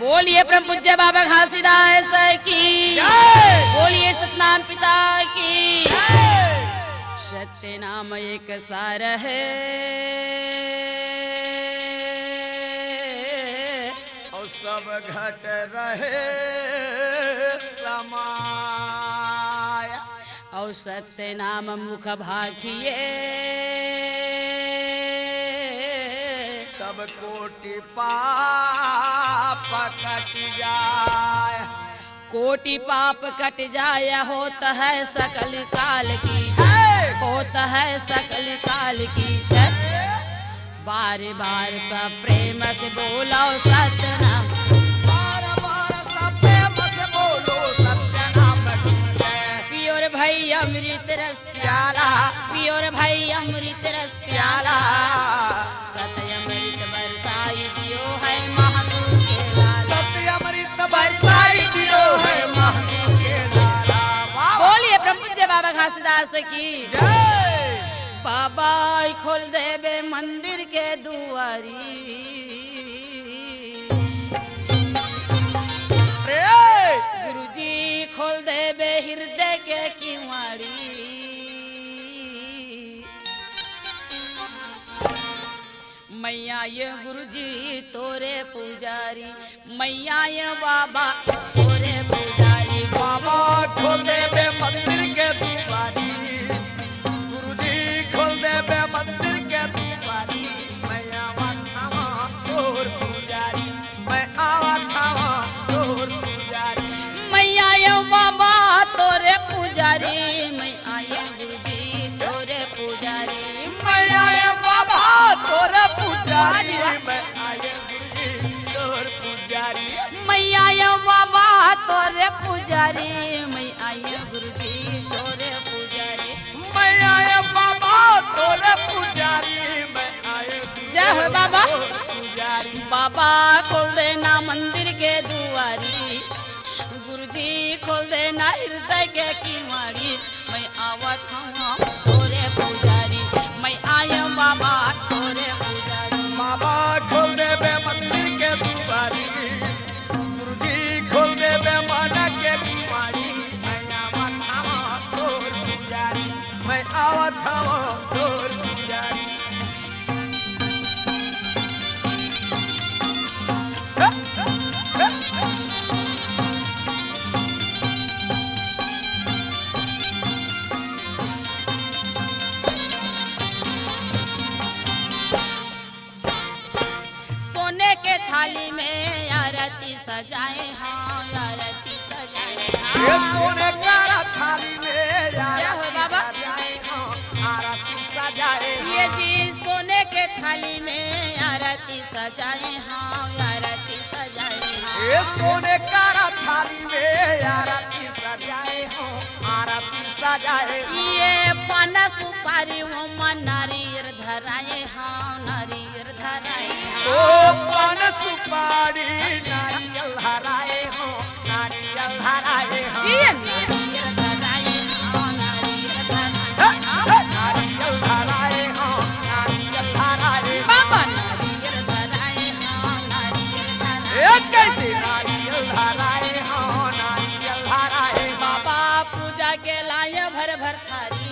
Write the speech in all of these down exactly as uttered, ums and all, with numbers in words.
बोलिए परम पूज्य बाबा घासीदास की। जय। बोलिए सतनाम पिता की। जय। सत्य नाम एक सार है। अउ सब घट रहे समाय। अउ सत्य नाम मुख भाखिए। तब कोटि पाप कट जाय। कोटि पाप कट जाय, होत है सकल काल की जय। होत है सकल काल की जय। बार बार सब प्रेम से बोलो सतनाम। बार बार सब प्रेम से बोलो सतनाम की जय। पियो रे भाई अमृत रस प्याला। पियो रे भाई अमृत रस प्याला। सत अमृत बरसाई दियो है महादेव के लाला। सत अमृत बरसाई दियो है महादेव के लाला। वाह। बोलिए परम पूज्य बाबा घासीदास की जय। बाबा खोल देबे मंदिर के दुआरी। रे। गुरुजी खोल देबे हृदय के किवाड़ी। मैया ये गुरुजी तोरे पुजारी। मैया ये बाबा तोरे पुजारी। बाबा खोल देबे मंदिर के दुआरी। गुरुजी खोल देबे मंदिर के दुआरी। मैया आवत हवं तोर पुजारी। मैं आवत हवं तोर पुजारी। मैया ये बाबा तोरे पुजारी। मैं आए गुरुजी तोरे पुजारी। मैया ये बाबा तोरे पुजारी। मैं आए गुरुजी तोर पुजारी। मैया ये बाबा तोरे पुजारी। मैं आए गुरुजी तोरे पुजारी। मैया ये बाबा तोरे पुजारी। मैं आए गुरुजी जय हो बाबा। तोर पुजारी। बाबा खोल देना मंदिर के दुआरी। गुरुजी खोल देना हृदय के किवाड़ी। मैं आवत हवं तोरे पुजारी। मैं आए बाबा तोरे पुजारी। बाबा खोल देबे मंदिर के दुआरी। गुरुजी खोल देबे मन के किवाड़ी। मैं आवत हवं तोर पुजारी। मैं आवत हवं तोर पुजारी। सोने के थाली में आरती सजाए हंव, आरती सजाए हंव। ये सोने का थाली में आरती सजाए हंव, आरती सजाए हंव। ये जी सोने के थाली में आरती सजाए हंव, आरती सजाए हंव। ये सोने का थाली में आरती सजाए हंव, आरती सजाए हंव। ये पान सुपारी ओमा नारियर धराए हंव, नारियर ओ पान सुपारी नारियल धराए हंव, नारियल धराए हंव। ये नारियल धराए हंव, नारियल धराए हंव। नारियल धराए हंव, नारियल धराए हंव। बाबा नारियल धराए हंव, नारियल धराए हंव। ए कैसे नारियल धराए हंव, नारियल धराए हंव। बाबा पूजा के लाए भर भर थारी।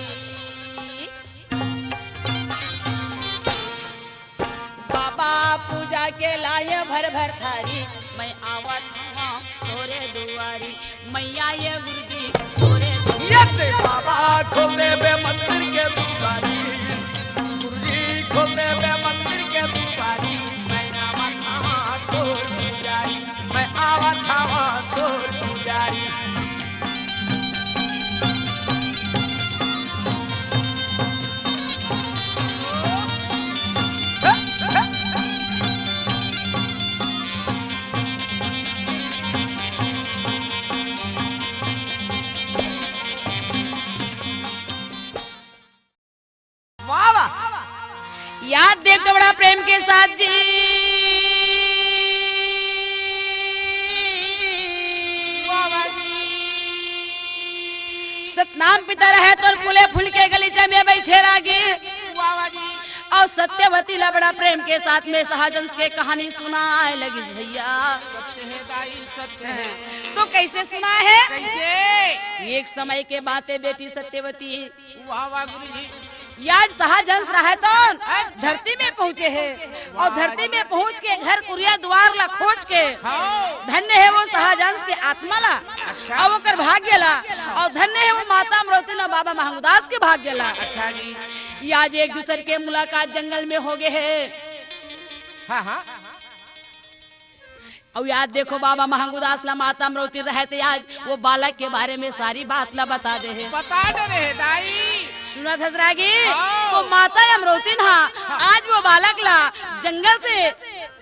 बाबा पूजा के लाए भर भर थारी, मैं आवत हंव तोरे दुआरी। मैया ये गुरुजी तोरे दुआरी। ये ते बाबा खोल देबे मंदिर के दुआरी। गुरुजी खोल देबे मंदिर के दुआरी। मैं आवत हंव तोर पुजारी। मैं आवत हंव तोर पुजारी। वाह, वाह। याद देख तो बड़ा प्रेम के साथ जी। वाह, वाह। सतनाम पिता रहे तो फूले फूल के गलीचा में बैठे रागी। वाह, वाह जी। अउ सत्यवती ला बड़ा प्रेम के साथ में सहजंस के कहानी सुनाए लगिस भइया। सत्य हे दाई, सत्य हे। तो कइसे सुनाए हे? कइसे? एक समय के बात हे बेटी सत्यवती। वाह, वाह, गुरुजी। आज सहजंस रहय तो धरती में पहुंचे हे अउ धरती में पहुंच के घर कुरिया दुवार ला खोज के धन्य हे वो सहजंस के आत्मा ला अउ ओकर भाग्य ला अउ धन्य हे वो माता अमरौती अउ बाबा महंगुदास के भाग्य ला। अच्छा जी। आज एक दूसर के मुलाकात जंगल में हो गे हे। हाँ, हाँ। अउ आज देखो बाबा महंगुदास ला माता अमरौती रहय ते आज वो बालक के बारे में सारी बात ला बता दे हे। बता दे रहे दाई। सुनत हस रागी? हाँ। तो माता अमरौती न हा आज वो बालक ला जंगल से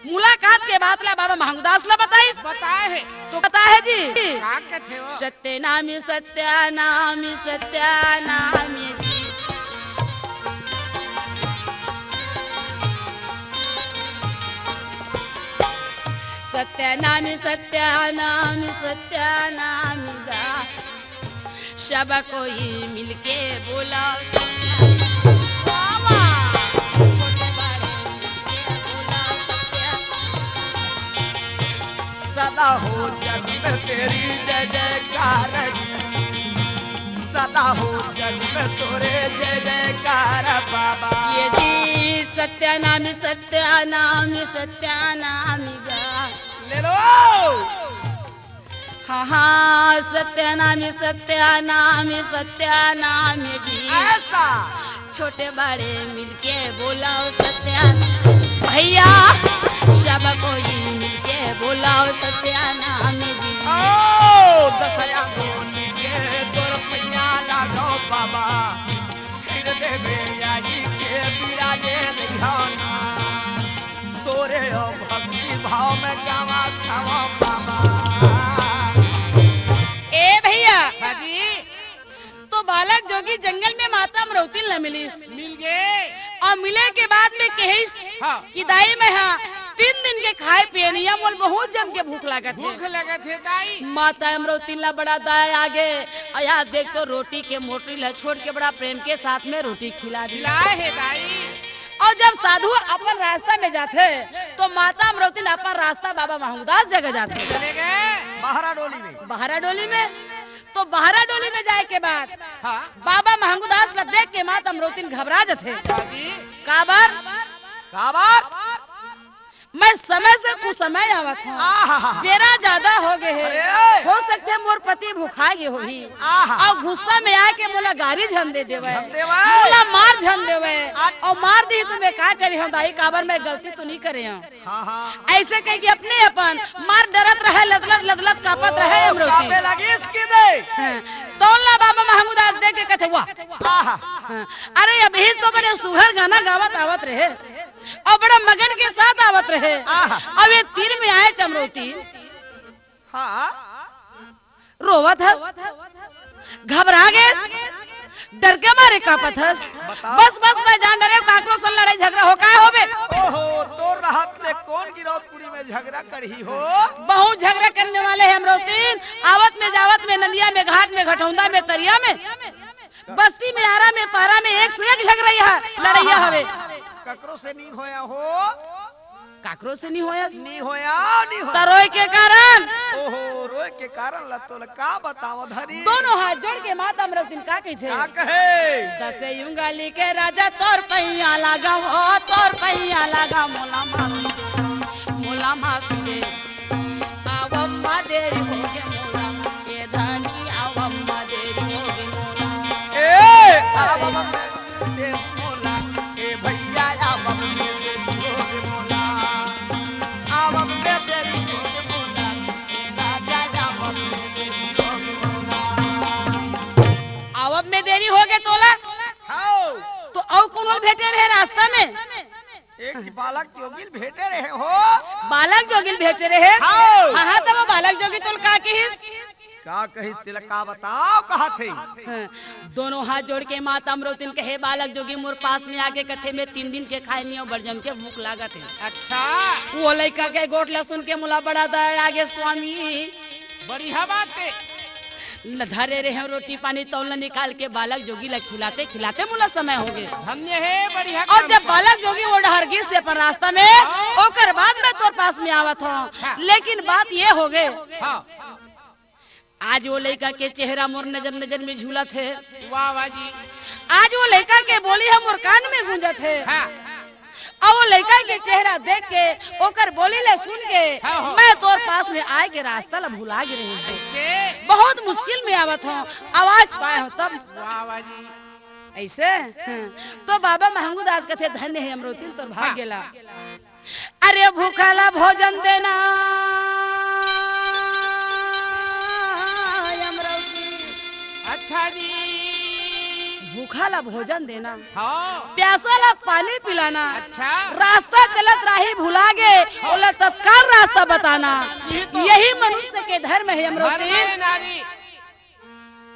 मुलाकात के बात ला बाबा महंगुदास ला बताइस। बताए हे। तो बताए हे जी। का कथे वो? सत्य नामी, सत्य नामी, सत्य नामी जी। सत्य नामी, सत्य नामी, सत्य नामी गा। सब कोई मिलके बोला। वाह, वाह। छोटे बड़े मिलके बोला सत्य। सदा हो जग में तेरी जय जयकार, सदा हो जग में तोरे जय जयकार बाबा। ये जी सत्य नामी, सत्य नामी, सत्य नामी गा। ले लो। हाँ, हाँ, सत्य नामी, सत्य नामी, सत्य नामी जी। ऐसा। छोटे बड़े मिलके बोलाओ सत्य। भइया, सब कोई मिलके बोलाओ सत्य नामी जी। ओ, दसया गोनी के तोर पैया लागो बाबा। फिर देवे आई के बिराजे रहियो ना। तोरे ओ भक्ति भाव में गावा खावा बाबा। ए भइया। हाँ जी। तो बालक जोगी जंगल में माता अमरौतिन ला मिलिस। मिल गे। अउ मिले के बाद में कहिस हाँ। कि दाई मैं हा तीन दिन के खाए पिए नइ हे, मोला बहुत जम के भूख लागत हे। भूख लगत हे दाई। माता अमरौतिन ला बड़ा दया आगे। अउ यार देख तो रोटी के मोटरी ला छोड़ के बड़ा प्रेम के साथ में रोटी खिला दी। खिलाए हे दाई। अउ जब साधु अपन रास्ता में जाथे, तो माता अमरौतिन अपन रास्ता बाबा महंगुदास जगह जाथे। चले गे। बहरा डोली में। बहरा डोली में। तो बहरा डोली में जाए के बाद हाँ। बाबा महंगुदास ला देख के माता अमरौतिन घबरा जथे। हाँ जी। काबर? काबर? मैं समय से कुसमय आवत हँव। आहा। बेरा जादा हो गे हे। अरे! हो सकथे मोर पति भुखा गे होही। आहा। अउ गुस्सा में आके मोला गारी झन दे देवय। झन देवय। मोला मार झन देवय। आ- अउ मार दिही तो मैं का करे हँव दाई, काबर मैं गलती तो नइ करे हँव। हाँ, हाँ। अइसे कहिके अपने अपन मार डरत रहय, लदलद, लदलद काँपत रहय ओ, अमरौती। काँपे लगिस कि दे। हाँ। तौन ला बाबा महंगुदास देख के कथे, "वाह।" आहा। हाँ। अरे, अभी तो बड़े सुघर गाना गावत आवत रहे। अउ बड़ा मगन के साथ आवत रहे। आहा। अउ ये तीर में आय अमरौती। हाँ। रोवत हस, घबरा गेस, डर के मारे काँपत हस। बताओ। बस, बस, मैं जान डरेंव, काकरो संग लड़ाई झगरा हो, काय होबे? ओहो, तोर रहत ले कोन गिरौदपुरी में झगरा करही हो? बहुत झगरा करने वाले हे अमरौतिन, आवत में जावत में नदिया में घाट में घटौंदा में तरिया में बस्ती में, आरा में, पहरा में एक से एक झगरइया, लड़इया हवे। ककरो से नी होया हो? काकरो से नी होयस? नी होया, नी होया। त रोय के कारण? ओहो, रोय के कारण ल तोला का बतावं धरी? दोनों हाथ जोड़ के माता अमरौतिन का कहिथे? का कहे? दसे उंगली के राजा तोर पैया लागव हो, तोर पैया लागव, मोला माफ, मोला माफ दे। आवब म देरी होगे मोला, ए धनी आवब म देरी होगे मोला। ए, आवब म देरी होगे मोला, ए भैया आवब म देरी होगे मोला। आवब म देरी होगे मोला, ए राजा आवब म देरी होगे मोला। आवब में देरी होगे तोला? हाव। तो अउ कोनो भेटे रहे रास्ता में? एक झी बालक जोगिल भेटे रहे हो। बालक जोगिल भेटे रहे? हाव। हाँ, हाँ, तब वो बालक जोगिल तोला का कहिस? का कहिस, तेला का बतावं, कहत हे। हाँ, दोनों हाथ जोड़ के माता अमरौतिन कहे, बालक जोगिल मोर पास में आके कथे, मैं तीन दिन के खाय नइ हँव, बड़ जम के भूख लागत हे। अच्छा। वो लइका के गोठ ला सुन के मोला बड़ा दया आगे स्वामी। बढ़िया बात हे। न धरे रहे रोटी पानी, तौल न निकाल के बालक जोगी ला खिलाते खिलाते मोला समय हो गए। धन्य हे, बढ़िया और काम जब करे। बालक जोगी वो डहर गिस हे अपन रास्ता में, हाँ। ओकर बाद मैं तोर पास में आवत हूँ। हाँ। लेकिन बात ये हो गए, हाँ। आज वो लइका के चेहरा मोर नजर नजर में झूलत हे। वाह, वाह जी। आज वो लइका के बोली ह मोर कान में गूंजत हे। हाँ। अउ वो लइका के चेहरा देख के, ओकर बोली ले सुन के, हाँ, हाँ। मैं तोर पास में आए के रास्ता ला भुला गे रहे हूँ। ऐसे? बहुत मुश्किल में आवत हूँ, आवाज पाए हूँ तब। वाह, वाह जी। ऐसे? हाँ। तो बाबा महंगू दास कथे, धन्य हे अमरौतिन तोर भाग्य ला। अरे भूखा ला भोजन देना, अमरौतिन। अच्छा जी। भूखा ला भोजन देना। हाँ। प्यासा ला पानी पिलाना। अच्छा। रास्ता चलत राही भुला गे, हाँ। ओला तत्काल रास्ता बताना। ये तो यही मनुष्य के धर्म हे, अमरौतिन। धर्म हे नारी।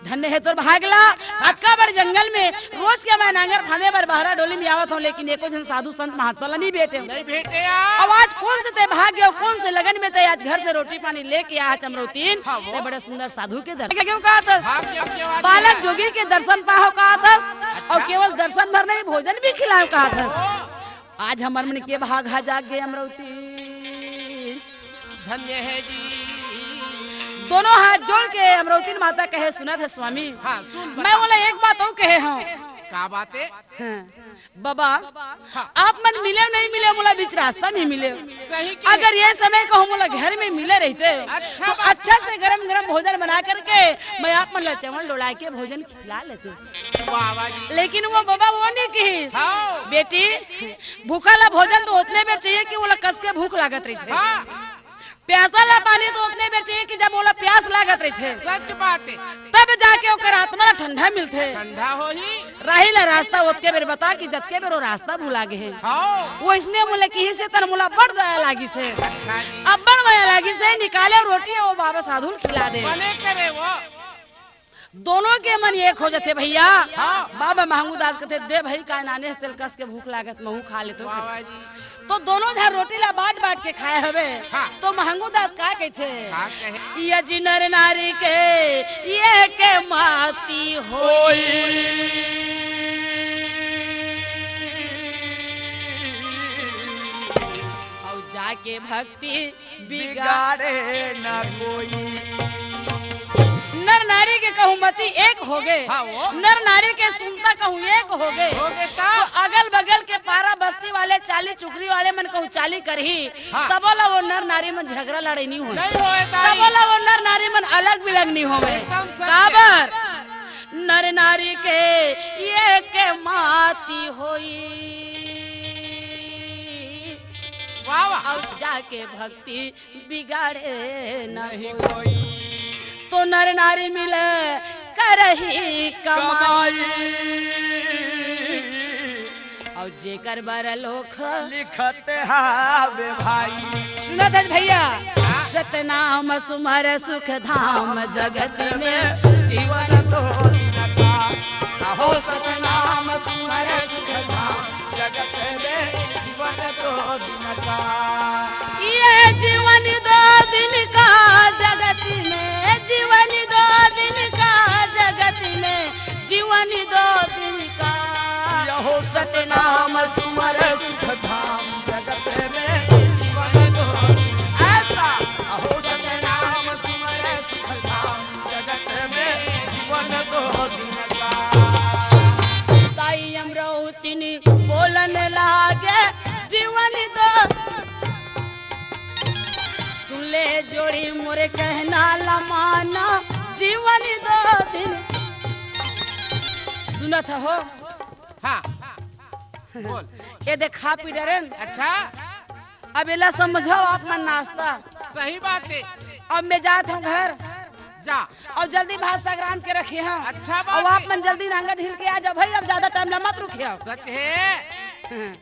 धन्य हे तोर भाग ला। अतका बड़ जंगल में रोज के मैं नांगर फांदे बर बहरा डोली में आवत हूँ, लेकिन एको झन साधु संत महात्मा ला नहीं भेटे। नहीं भेटे यार। अब आज कोन से ते भाग गयो, कोन से लगन में ते आज घर से रोटी पानी लेके आया अमरौतिन। हाँ, वो। ते बड़े सुंदर साधु के दर्शन क्यों कहा थस? भाग्य, भाग्य, भाग्य। बालक जोगी के दर्शन पाहो कहा थस। अच्छा। और केवल दर्शन भर नहीं, भोजन भी खिलाओ कहा थस। ओ। आज हमर मन के भाग हा जाग गे अमरौतिन। धन्य हे जी। दोनों हाथ जोड़ के अमरौतिन माता कहे, सुनत हे स्वामी। हाँ, सुन बता। मैं बोला एक बात अउ कहे हूँ। का बात हे? हाँ। बाबा, हाँ। आप मन मिले नहीं मिले, मोला बीच रास्ता में मिले। सही के। अगर ये समय कहूँ मोला घर में मिले रहते, अच्छा तो बात। अच्छा से गरम गरम भोजन बना करके मैं आप मन ला चवन लोड़ा के भोजन खिला लेते। वाह, वाह जी। लेकिन वो बाबा वो नहीं किहिस। हाँ। बेटी, भूखा ला भोजन तो ओतने बेर चाहिए कि ओला कस के भूख लागत रहिथे। हाँ। प्यासा ला पानी तो ओतने बेर चाहिए कि जब ओला प्यास लागत रहिथे। सच बात हे। तब जाके ओकर आत्मा ला ठंडा मिलथे। ठंडा होही। राही ला रास्ता ओतके बेर बता कि जतके बेर वो रास्ता भुला गे हे। हाँ। वो इसने मोला किहिस हे, तन मोला बड़ दया लागिस हे। अच्छा जी। अब बड़ मया लागिस हे, निकाले रोटी हे, वो बाबा साधु ल खिला दे। बने करे वो। दोनों के मन एक हो जाथे भैया। हाँ। बाबा महंगू दास कथे, दे भाई, का नाने से तेल कस के भूख लागत, महू खा लेथों। वाह, वाह जी। तो दोनों झन रोटी ला बांट बांट के खाए हवे। हाँ। तो महंगू दास का कहिथे? का कहे? ये जी नर नारी के ये के माती होई। होई। अउ जाके भक्ति बिगाड़े न कोई। नर नारी के कहूँ मति एक होगे। हाँ, वो। नर नारी के सुनता कहूँ एक होगे। होगे ता। तो अगल बगल के पारा बस्ती वाले, चाली चुगली वाले मन कहूँ चाली करही, हाँ। तबो ला वो नर नारी मन झगड़ा लड़ाई नहीं होय। नहीं होय ताई। तबो ला वो नर नारी मन अलग बिलग नहीं होवे। एकदम सत्य। काबर? नर नारी के ये के माती होई। वाह, वाह। अउ जाके भक्ति बिगाड़े न नहीं कोई। कोई। तो नर नारी मिले करही कमाई। कमाई। अउ जेकर बर लोक लिखत हावे भाई। सुनत हस भैया, हाँ। सतनाम सुमर सुख धाम जगत में। जीवन दो दिन का। अहो सतनाम सुमर सुख धाम जगत में। जीवन दो दिन का। ये जीवन दो दिन का जगत में, जीवन दो दिन का जगत में, जीवन दो दिन का। यहो सतनाम सुमर सुख धाम जगत में, जीवन दो दिन का। ऐसा। अहो सतनाम सुमर सुख धाम जगत में, जीवन दो दिन का। ताई अमरौतिन बोलन लागे, जीवन दो। सुन ले जोड़ी मोरे कहना ला माना, जीवन दो दिन। सुनत हो? हाँ। बोल। ये देखा पी डरेन। अच्छा। अब एला समझो आप मन नाश्ता। सही बात हे। अब मैं जात हूँ घर। जा। अउ जल्दी भात साग रांध के रखे हव। अच्छा बात अउ आप हे। मन जल्दी नांगर ढील के आ जाव भई, अब ज्यादा टाइम ला मत रुके हव। सच हे। हाँ।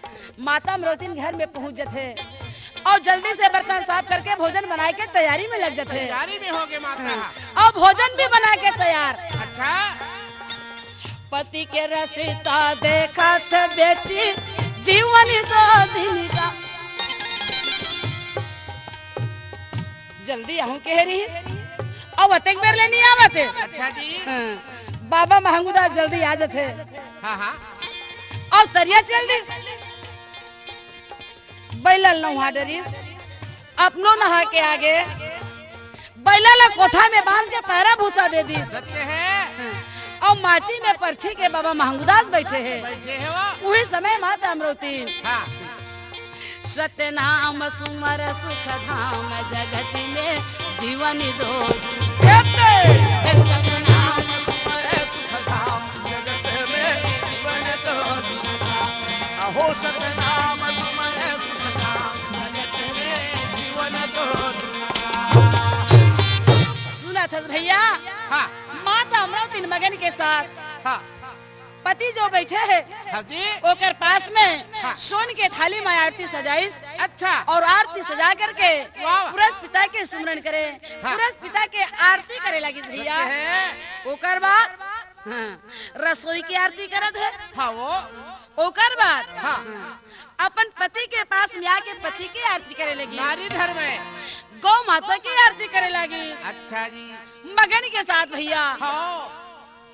माता अमरौतिन घर में पहुंच जथे अउ जल्दी से बर्तन साफ करके भोजन बनाए के तैयारी में लग जथे। तैयारी में होगे माता। हाँ। अउ भोजन भी बना के तैयार। अच्छा। पति के रसिता देखत बेटी जीवन दो दिन का। जल्दी आहूं कहे रहिस। अउ अतेक बेर ले नइ आवत हे। अच्छा जी। हाँ, बाबा महंगूदास जल्दी आ जथे। हाँ, हाँ। अउ तरिया चल दिस। बइला ल नहा डरिस, अपनो नहा के आगे, बइला ल कोठा में बांध के पैरा भूसा दे दिस। सत्य हे। अउ माची में परछी के बाबा महंगूदास बइठे हे। बइठे हे वो। उही समय माता अमरौती। हाँ। सतनाम सुमर सुख धाम जगत में जीवन दो। सत्य। सतनाम सुमर सुख धाम जगत में जीवन दो। अहो सतनाम सुमर सुख धाम जगत में जीवन दो। सुनत हस भइया? हाँ। माता अमरौती मगन के साथ हाँ। पति जो बइठे हे, हाँ जी। ओकर पास में हाँ। सोन के थाली में आरती सजाइस। अच्छा। अउ आरती सजा करके वाह, वाह। पुरस पिता के सुमरन करे। हाँ। पुरस पिता के आरती करे लगिस भइया। सत्य हे। ओकर बाद हाँ, रसोई के आरती करत हे। हाँ वो। ओकर बाद हाँ। अपन पति के पास में आके पति के आरती करे लगिस। नारी धर्म हे। गौ माता के आरती करे लगिस। अच्छा जी। मगन के साथ भइया। हाँ।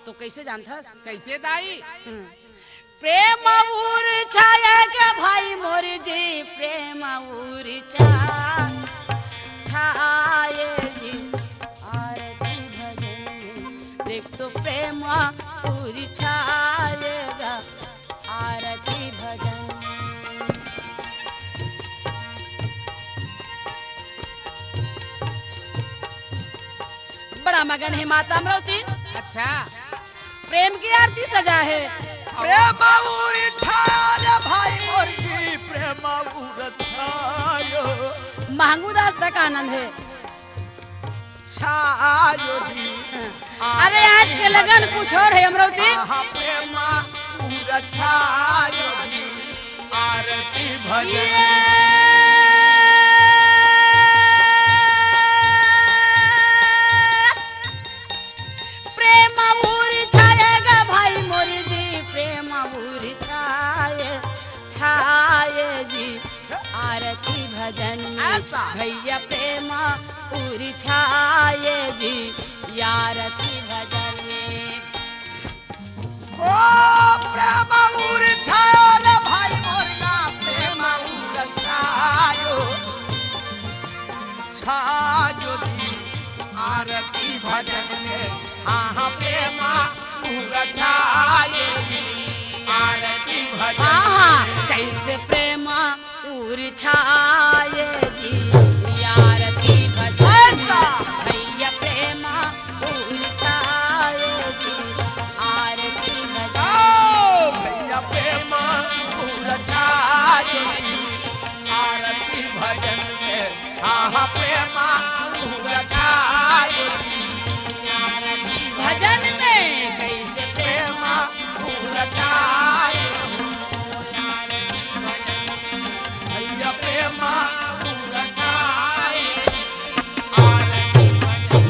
तो कइसे जानथस? कइसे दाई? हम्म। प्रेम उर छाया के भाई मोर जी, प्रेम उर छा-, छाये जी। आरती भजन में देख तो प्रेम उर छायेगा। आरती भजन में। बड़ा मगन हे माता अमरौती। अच्छा। प्रेम के आरती सजा हे। प्रेम उर छाया भाई मोर जी, प्रेम उर छायो। महंगूदास तक आनंद हे। छायो जी। अरे आज के लगन कुछ अउ हे अमरौती। आहा प्रेम उर छायो जी। आरती भजन। ये प्रेम उर छायेगा भाई मोर जी, प्रेम उर छाये, छाये जी। आरती भजन में ऐसा। भइया प्रेम उर छाये जी, आरती भजन में। ओ प्रेम उर छायो रे भाई मोर ना, प्रेम उर छायो। छायो जी आरती भजन में, हाँ, हाँ, प्रेम उर छायो जी आरती भजन हाँ, हाँ, में। कइसे प्रेम उर छाये जी, आरती भजन। ऐसा। भइया प्रेम उर छाये जी, आरती भजन। ओ भइया प्रेम उर छाये जी, आरती भजन में। हाँ, हाँ, प्रेम उर छाये जी, आरती भजन में। कइसे प्रेम उर छाये जी, भइया प्रेम उर छाये।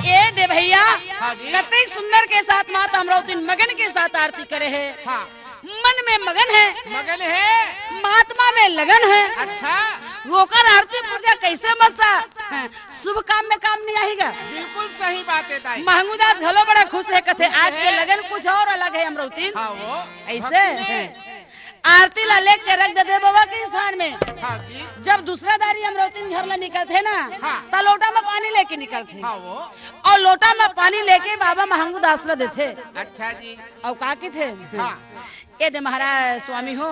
ए दे भइया, हाँ जी। कतेक सुंदर के साथ माता अमरौती मगन के साथ आरती करे हे। हाँ। मन में मगन हे। मगन हे। महात्मा में लगन हे। अच्छा। ओकर आरती पूजा कइसे मस्त हे। शुभ काम में काम नइ आही गा। बिल्कुल सही बात हे दाई। महंगूदास घलो बड़ा खुश हे, कथे आज के लगन कुछ अउ अलग हे अमरौती। हाँ वो। अइसे। भक्ति में। आरती ला लेके रख दे दे बाबा के स्थान में। हाँ जी। जब दूसरा दारी अमरौती घर ला निकलथे ना, हाँ। त लोटा में पानी लेके निकलथे। हाँ वो। अउ लोटा में पानी लेके बाबा महंगूदास ला देथे। अच्छा जी। अउ का कथे? हाँ। ए दे महाराज स्वामी हो,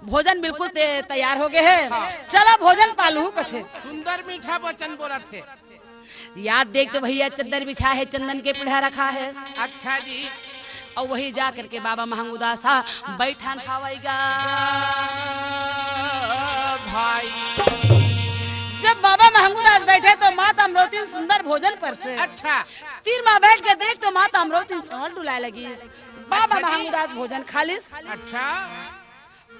भोजन बिल्कुल ते-, तैयार हो गे हे। हाँ। चला भोजन पालहू कथे। सुंदर मीठा वचन बोलत हे। या देख तो भइया चद्दर बिछा हे, चंदन के पीढ़ा रखा हे। अच्छा जी। अउ वही जा करके बाबा महंगूदास हा बइठन हवय गा। भाई। जब बाबा महंगूदास बइठे तो माता अमरौती सुंदर भोजन परसे। अच्छा। तीर मा बइठ के देख तो माता अमरौती चावल डुलाय लगिस। बाबा अच्छा जी। महंगूदास भोजन खा लिस। अच्छा।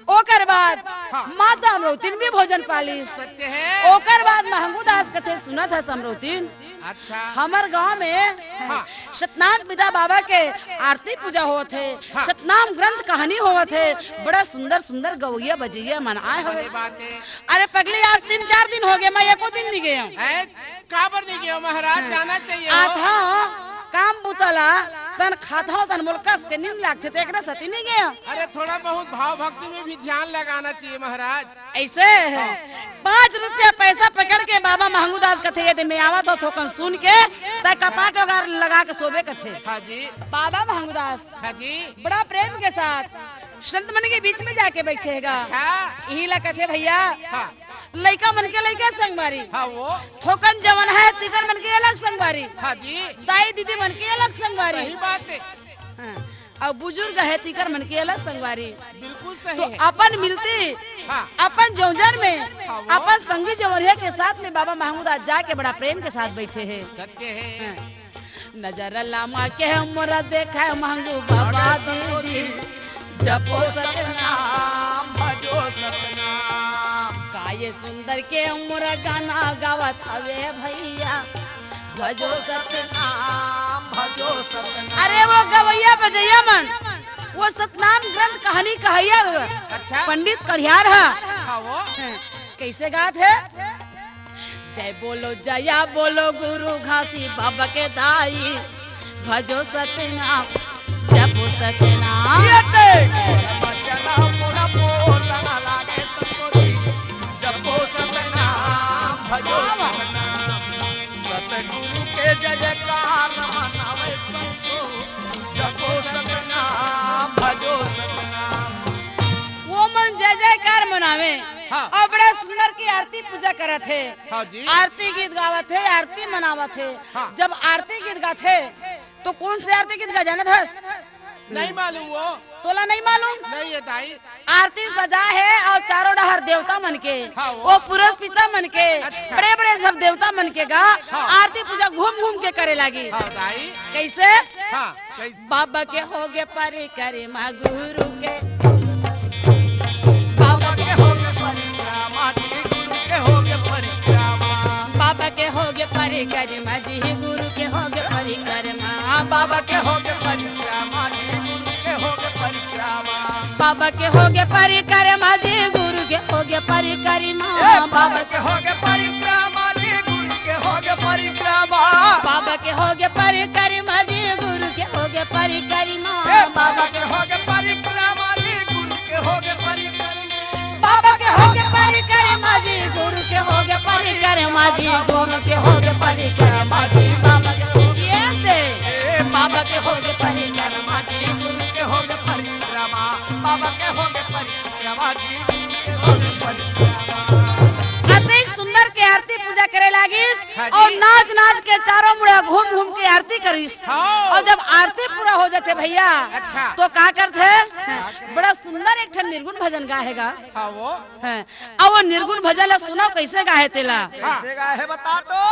ओकर बाद हाँ। माता अमरौती भी भोजन पालिस। सत्य हे। ओकर बाद महंगूदास कथे सुनत हस अमरौती। अच्छा। हमर गांव में हाँ। सतनाम पिता बाबा के आरती पूजा होवत हे, हाँ। सतनाम ग्रंथ कहानी होवत हे, बड़ा सुंदर सुंदर गवैया बजैया मन आए हवे। बड़े बात है। अरे पगली, आज तीन चार दिन हो गए, मैं एको दिन नहीं गया हूँ। है? काबर नहीं गया महाराज? हाँ। जाना चाहिए हो। आथा काम बुता ला तन खाता हूँ, तन मोला कस के नींद लागथे, ते एकरा सती नहीं गया। अरे थोड़ा बहुत भाव भक्ति में भी ध्यान लगाना चाहिए महाराज। ऐसे है। हाँ। पाँच रुपया पैसा पकड़ के बाबा महंगू दास कथे, "ये दे, मैं आवत हो थोकन सुन के, तय कपाट वगैरह लगा के सोबे," कथे। हाँ जी। बाबा महंगू दास हाँ जी। बड़ा प्रेम के साथ संत मन के बीच में जाके बैठे हैगा। अच्छा। यही ला कथे भैया, हाँ। लइका मन के लइका संगवारी, हाँ वो। थोकन जवन है, तीकर मन के अलग संगवारी, हाँ जी। दाई दीदी मन के अलग संगवारी। सही बात है। हाँ। अउ बुजुर्ग हे, तीकर मन के अलग संगवारी। बिल्कुल सही तो है। अपन मिलती, हाँ। अपन जौजन में, हाँ, वो। अपन संगी जौरिया के साथ में बाबा महमूद आज जाके बड़ा प्रेम के साथ बैठे हे। सत्य है। हाँ। नजर लामा के मोरा देखा महंगू बाबा दीदी, जपो सतनाम, भजो सतनाम। का ये सुंदर के मोरा गाना गावत हवे भैया, भजो सतनाम, भजो सतनाम। अरे वो गवैया बजैया मन, वो सतनाम ग्रंथ कहानी कहैया अच्छा। पंडित करियार ह। हाँ, वो। हैं, कैसे गात हे? जय बोलो जया बोलो गुरु घासी बाबा के दाई, भजो सतनाम, जपो सतनाम। ये देख। जपो सतनाम, भजो सतनाम। सतगुरु के जय जयकार मनावे संतो, जपो सतनाम, भजो सतनाम। वो मन जय जयकार मनावे हाँ। अउ बड़ा सुंदर के आरती पूजा करत हे। हाँ जी। आरती गीत गावत हे, आरती मनावत हे। हाँ। जब आरती गीत गाथे तो कौन से आरती गीत गा जानत हस? नहीं मालूम वो। तोला नहीं मालूम? नहीं ये दाई। आरती सजा हे अउ चारों डहर देवता मन के, हाँ, वो। वो पुरस पिता मन के, अच्छा। बड़े-बड़े सब देवता मन के गा, हाँ। आरती पूजा घूम-घूम के करे लागी। हाँ, दाई। कैसे? हाँ, कैसे? बाबा के होगे परिक्रमा गुरु के। बाबा के होगे परिक्रमा, गुरु के होगे परिक्रमा। बाबा के होगे परिक्रमा जी, गुरु के होगे परिक्रमा। बाबा के होगे परिक्रमा जी, गुरु के होगे परिक्रमा। बाबा के होगे परिक्रमा जी, गुरु के होगे परिक्रमा। ए, बाबा के होगे परिक्रमा जी, गुरु के होगे परिक्रमा। बाबा के होगे परिक्रमा जी, गुरु के होगे परिक्रमा। ए, बाबा के होगे परिक्रमा जी, गुरु के होगे परिक्रमा। बाबा के होगे परिक्रमा जी, गुरु के होगे परिक्रमा जी, गुरु के होगे परिक्रमा जी, बाबा के होगे ये दे। ए, बाबा के होगे परिक्रमा जी, गुरु के होगे परिक्रमा, बाबा के होगे परिक्रमा जी, गुरु के होगे परिक्रमा। अतेक सुंदर के आरती पूजा करे लागिस हाँ जी। अउ नाच नाच के चारों मुड़ा घूम घूम के आरती करिस। हाँ। अउ जब आरती पूरा हो जाथे भैया, अच्छा। तो का करथे? बड़ा सुंदर एक ठन निर्गुण भजन गाहेगा। हाँ वो। हैं। अब वो निर्गुण भजन ला सुनव, कैसे गाहे तेला? हाँ। कैसे गाहे बता तो।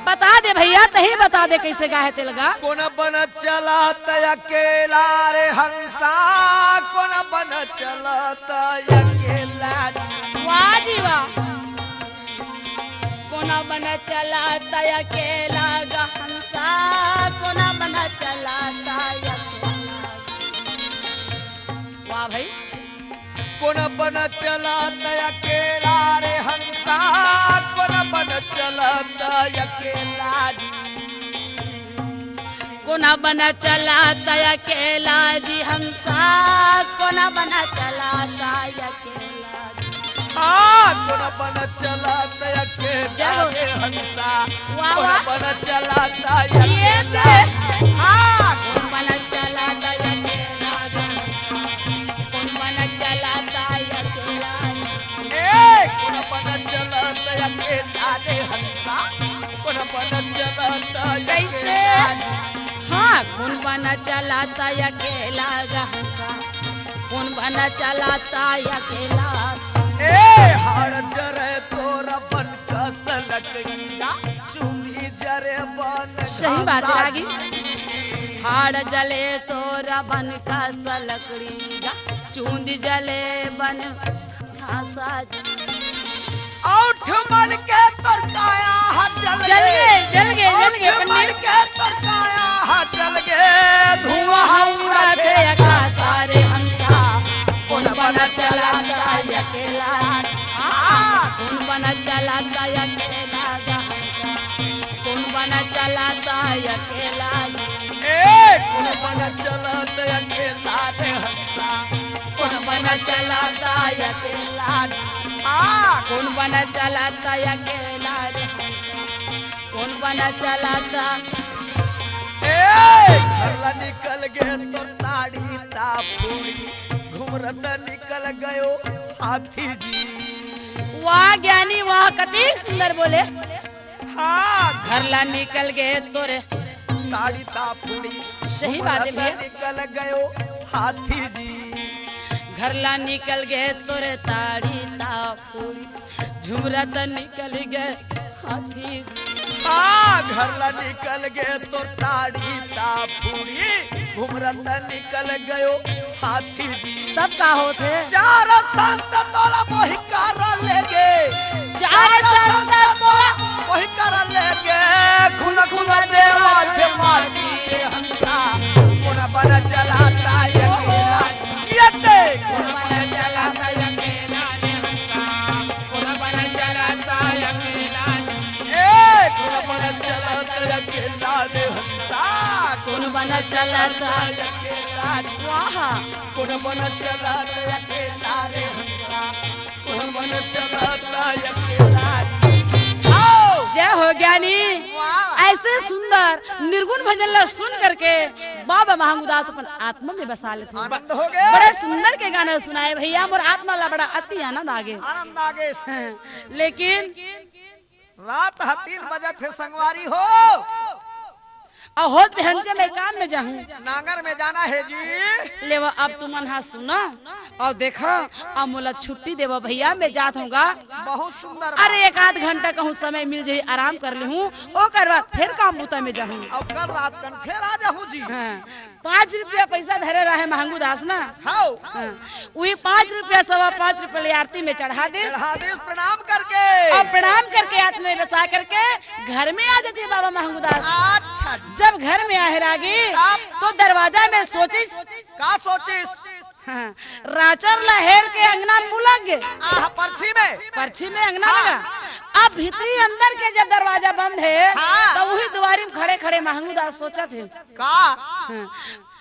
बता दे भैया, तही बता दे कैसे गाहे तेला गा। कोन बन चलत अकेला रे हंसा, कोन बन चलत अकेला। वाह जी वाह। कोन बन चलत अकेला गा हंसा, कोन बन चलत अकेला। वाह भाई। कोन बन चलत अकेला रे हंसा, कोन बन चलत अकेला जी। कोन बन चलत अकेला जी हंसा, कोन बन चलत अकेला जी। हाँ, कोन बन चलत अकेला जय हो। रे हंसा, वाह, कोन वाह। बन चलत ये अकेला। दे। हाँ, कोन बन चलत अकेला जी। कोन बन चलत अकेला। ए, कोन बन चलत अकेला रे हंसा, कोन बन चलत कैसे? अकेला। हाँ, कोन बन चलत अकेला रे हंसा, कोन बन चलत अकेला। ए, हाड़ जरे तोरा बन कस लकड़ी गा, चूंदी जरे बन सही बात है, घासा। रागी। हाड़ जले तोरा बन कस लकड़ी गा, चूंदी जले बन घासा जी। औठ मन के तोर काया हा जल जल गे। गे, जल बन चलत अकेला जी। ए, कोन बन चलत अकेला रे हंसा? कोन बन चलत अकेला रे? हाँ। कोन बन चलत अकेला रे हंसा? कोन बन चलत? ए, घर ला निकल गे तोर ताड़ी तापूड़ी, घुमरत निकल गयो हाथी जी। वाह ज्ञानी वाह, कतिक सुंदर बोले। हाँ। घर ला निकल गे तोरे ताड़ी तापूड़ी। सही बात है भैया। निकल गयो हाथी जी। घर ला निकल गे तोरे ताड़ी तापूड़ी, झुमरत निकल गे हाथी जी। हाँ, घर ला निकल गे तोर ताड़ी तापूड़ी, घुमरत निकल गयो हाथी जी। तब का होथे? चार संत तोला मोहि कर लेगे। चार संत तोला मोहि कर लेगे। खुन खुन देवा थे माटी के हंसा। कोन बन चलत अकेला। ये ते। कोन बन चलत अकेला रे हंसा। कोन बन चलत अकेला। ए, कोन बन चलत अकेला रे हंसा। कोन बन चलत अकेला। वाह। कोन बन चलत अकेला रे हंसा। कोन बन चलत अकेला। आओ। जय हो ज्ञानी। वाह। ऐसे सुंदर निर्गुण भजन ला सुन करके बाबा महंगुदास अपन आत्मा में बसा लेथे। आनंद हो गया। बड़े सुंदर के गाना सुनाए भैया, मोर आत्मा ला बड़ा अति आनंद आ गे। आनंद आ गे। हाँ, लेकिन रात ह तीन बजत हे संगवारी हो। अउ होत बिहनचे मैं काम में जाहूं। नांगर में जाना हे जी। लेवा अब तुमन हा सुना अउ देखा, अब मोला छुट्टी देवा भैया, मैं जात हूं गा। बहुत सुंदर बात। अरे एक आध घंटा कहूं समय मिल जाही, आराम कर लेहूं, ओकर बाद फिर काम बूता में जाहूं। अब कल रात कन फिर आ जाहूं जी। हाँ। पाँच रुपया पैसा धरे रहे महंगू दास ना। हाव। हाँ। उही पाँच रुपया, सवा पाँच रुपया ले आरती में चढ़ा दे। चढ़ा दे, प्रणाम करके। अउ प्रणाम करके, आत्मा में बसा करके घर में आ जाथे बाबा महंगू दास। अच्छा जी। जब घर में आहे रागी, तब? तो दरवाजा में सोचिस। का सोचिस? हाँ, राचर ला हेर के अंगना में मुलक गे। आह, परछी में? परछी में अंगना हाँ। लगा। अब भीतरी अंदर के जब दरवाजा बंद हे, हाँ। तो उही दुवारी में खड़े खड़े महंगू दास सोचत हे। का? हाँ।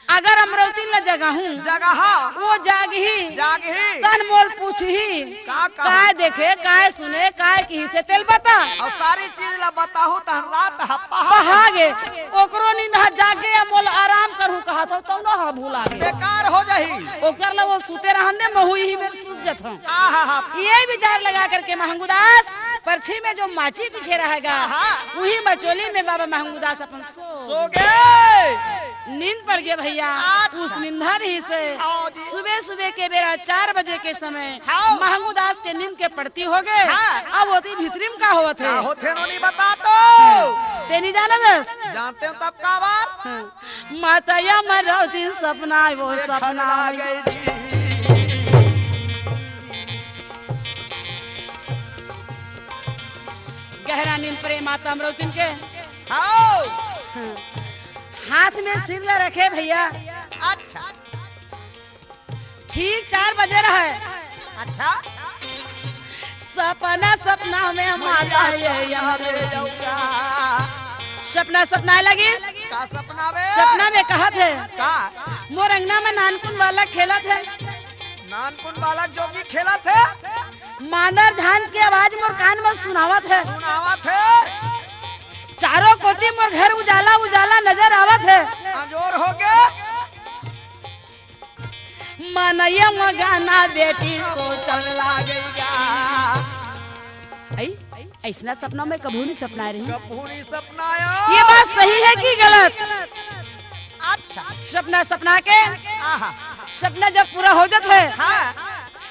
अगर अमरौती ला जगाहूं, जगाहा। वो जागही। जागही। तन मोल पूछही। का, का? काय देखे, काय सुने, काय किहिसे तेल बता। अउ सारी चीज ला बताहूं, तहन रात ह पहा पहा गे। ओकरो नींद ह जाग गे, मोल आराम करहूं कहत हव, तउनो ह भुला गे। बेकार हो जाही। ओकर ला वो सुते रहन दे, महू इही मेर सुत जथंव। आहा हा। ये विचार लगा करके महंगू दास परछी में जो माची पीछे रहेगा, आहा। उही मचोली में बाबा महंगू दास अपन सो सो गे। नींद पड़ गे भैया। अच्छा। उस निंदा रहिसे हाँ जी। सुबह सुबह के बेरा चार बजे के समय हाँ। महंगू दास के नींद के पड़ती हो गे। हाँ। अब ओती भीतरी में का होवत हे? का होथे नोनी बता तो। तें नइ जानस? जानते हो तब का बात? हाँ। माता या मरौती सपना, वो ये सपना। गहरा नींद पड़े माता अमरौतिन के। हाँ। हाथ में सिर ला रखे भैया। अच्छा। ठीक चार बजे रहे। अच्छा। सपना, सपना में हम आ गए यहाँ पे। सपना, सपना लगिस। का सपना बे? सपना में कहत हे। का? मोर अंगना में नानकुन बालक खेलत हे। नानकुन बालक जोगी खेलत हे। मांदर झांझ के आवाज मोर कान में सुनावत हे। सुनावत हे। चारों कोती मोर घर उजाला उजाला नजर आवत हे। अंजोर हो गे। मनैया मगाना बेटी सोचन लागेगा। आई, अइसना सपना मैं कभू नइ सपनाए रहेंव। कभू नइ सपनाए। ये बात सही हे कि गलत? अच्छा। सपना सपना के आहा। सपना जब पूरा हो जात हे, हाँ।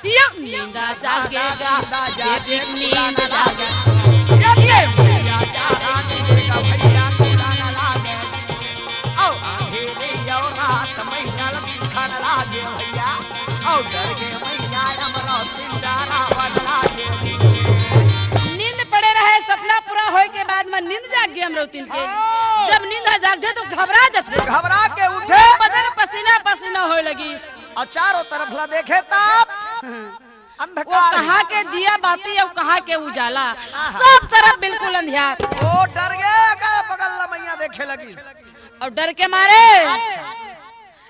या नींदा जागेगा, ये देख नींद जागे। ये भैया जागा नींद का भैया कुलाना लागे। औ अंधेरी औ रात मैया लगी खाना लागे भैया। औ डर गे मैया अमरौतिन डरावन लागे। नींद पड़े रहे, सपना पूरा होय के बाद में नींद जाग गे अमरौतिन के। हाँ। जब नींद ह जागथे तो घबरा जाथे। घबरा के उठे। बदन पसीना पसीना होय लगिस। अउ चारों तरफ ला देखे तब हाँ। वो अंधकार। कहाँ के दिया बाती अउ कहाँ के उजाला, आहा। सब तरफ बिल्कुल अंधियार। ओ डर गे, अगल बगल अउ डर के मारे,